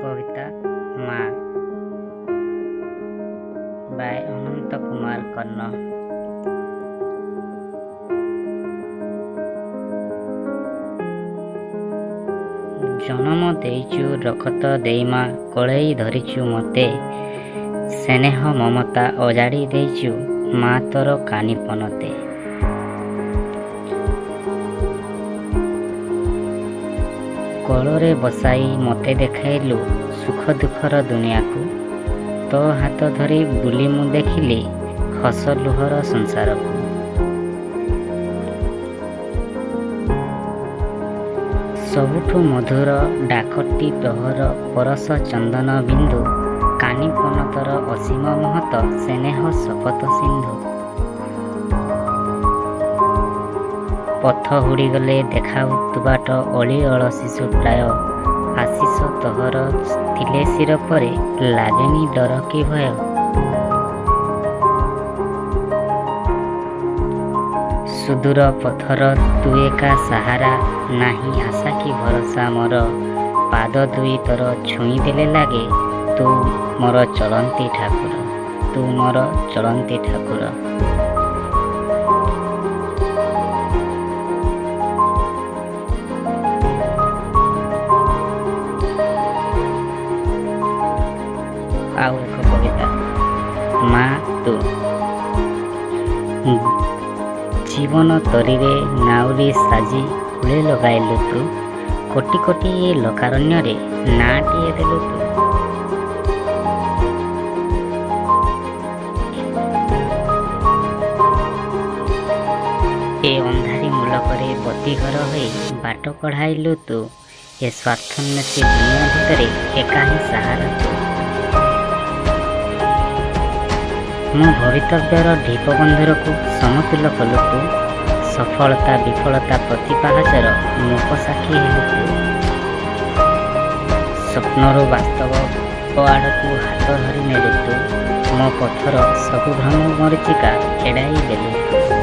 କବିତା ମା ବାଏ ଅନନ୍ତ କୁମାର କର୍ଣ୍ଣ। ଜନମ ଦେଇଛୁ ରକତ ଦେଇ ମା, କୋଳେଇ ଧରିଛୁ ମୋତେ, ସ୍ନେହ ମମତା ଅଜାଡ଼ି ଦେଇଛୁ ମା ତୋର କାନିପନତେ। କୋଳରେ ବସାଇ ମୋତେ ଦେଖାଇଲୁ ସୁଖ ଦୁଃଖର ଦୁନିଆକୁ, ତୋ ହାତ ଧରି ବୁଲି ମୁଁ ଦେଖିଲି ହସ ଲୁହର ସଂସାରକୁ। ସବୁଠୁ ମଧୁର ଡାକଟି ତୋହର ପରଶ ଚନ୍ଦନ ବିନ୍ଦୁ, କାନିପନ ତୋର ଅସୀମ ମହତ ସ୍ନେହ ଶପଥ ସିନ୍ଧୁ। ପଥ ହୁଡ଼ିଗଲେ ଦେଖାଉ ତୁ ବାଟ ଅଳିଅଳ ଶିଶୁ ପ୍ରାୟ, ଆଶିଷ ତୋହର ଥିଲେ ଶିର ପରେ ଲାଗେନି ଡର କି ଭୟ। ସୁଦୂର ପଥର ତୁ ଏକା ସାହାରା, ନାହିଁ ଆଶା କି ଭରସା ମୋର, ପାଦ ଦୁଇ ତୋର ଛୁଇଁ ଦେଲେ ଲାଗେ ତୁ ମୋର ଚଳନ୍ତି ଠାକୁର, ତୁ ମୋର ଚଳନ୍ତି ଠାକୁର। ଆଉ ଏକ କବିତା, ମା ତୁ। ଜୀବନ ତରୀରେ ନାଉରୀ ସାଜି କୂଳେ ଲଗାଇଲୁ ତୁ, କୋଟି କୋଟି ଏ ଲୋକାରଣ୍ୟରେ ନାଁଟିଏ ଦେଲୁ ତୁ। ଏ ଅନ୍ଧାରୀ ମୂଲକରେ ବତୀଘର ହୋଇ ବାଟ କଢ଼ାଇଲୁ ତୁ, ଏ ସ୍ୱାର୍ଥନ୍ୱେଷୀ ଦୁନିଆ ଭିତରେ ଏକା ହିଁ ସାହାରା ତୁ। ମୋ ଭବିତବ୍ୟର ଢିପ ବନ୍ଧରକୁ ସମତୁଲ କଲୁ ତୁ, ସଫଳତା ବିଫଳତା ପ୍ରତି ପାହାଚର ମୂକସାକ୍ଷୀ ହେଲୁ ତୁ। ସ୍ୱପ୍ନରୁ ବାସ୍ତବ ଆଡ଼କୁ ହାତ ଧରି ନେଲୁ ତୁ, ମୋ ପଥର ସବୁ ଭ୍ରମ ମରୀଚିକା ଏଡ଼ାଇ ଦେଲୁ ତୁ।